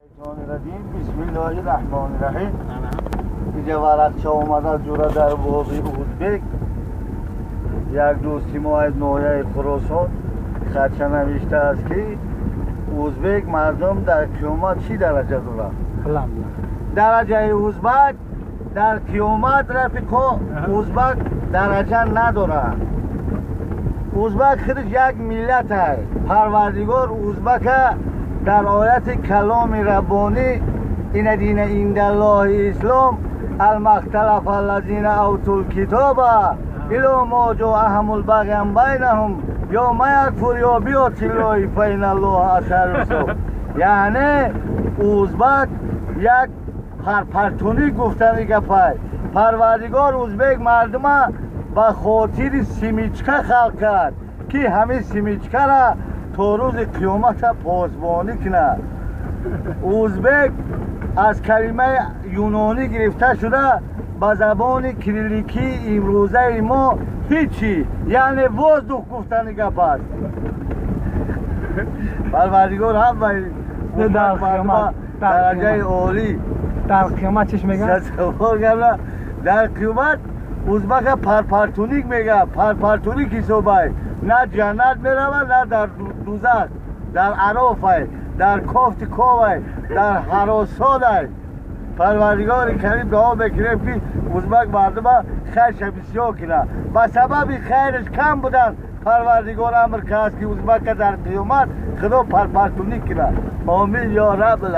Бисмиллоҳи раҳмони раҳим. Инҷа варақча омада ҷура дар боби узбек. Як дӯсти мо аз ноҳияи Хуросон хатча навиштааст, ки узбек мардум дар қиёмат чӣ дараҷа дорад? Дараҷаи узбак дар қиёмат, рафиқо, узбак дараҷа надорад. Узбак худаш як миллат аст. Парвардигор узбака дар ояти каломи раббонӣ: «Инна дина индаллоҳи ислом алмахталафа аллазина аутул китоба ило мо ҷоаҳамул бағян байнаҳум ё маякфур ё биётиллоҳи фаиналлоҳа асару ҳисоб». Яъне узбак як парпартунӣ гуфтани гапай. Парвардигор узбек мардума ба хотири семечка халқ кард, ки ҳамин семечкара то рӯзи қиёмата посбонӣ кунад. Узбек аз калимаи юнонӣ гирифта шуда, ба забони кирилликии имрӯзаи мо ҳичи, яъне воздух гуфтани гап аст. Парвардигор ҳамаи дараҷаи олӣ. Дар қиёмат чиш мегӯяд? Дар қиёмат узбака парпартуник мегӯяд, парпартуник ҳисобай, на ҷаннат меравад, на дар дузах, дар арофай, дар кофти ковай, дар ҳаросодай. Парвардигори карим дуо мекунем, ки узбак мардума хайрша бисёр кунад. Ба сабаби хайраш кам будан Парвардигор амр кард, ки узбака дар қиёмат Худо парпартуник кунад. Омин ё раббил.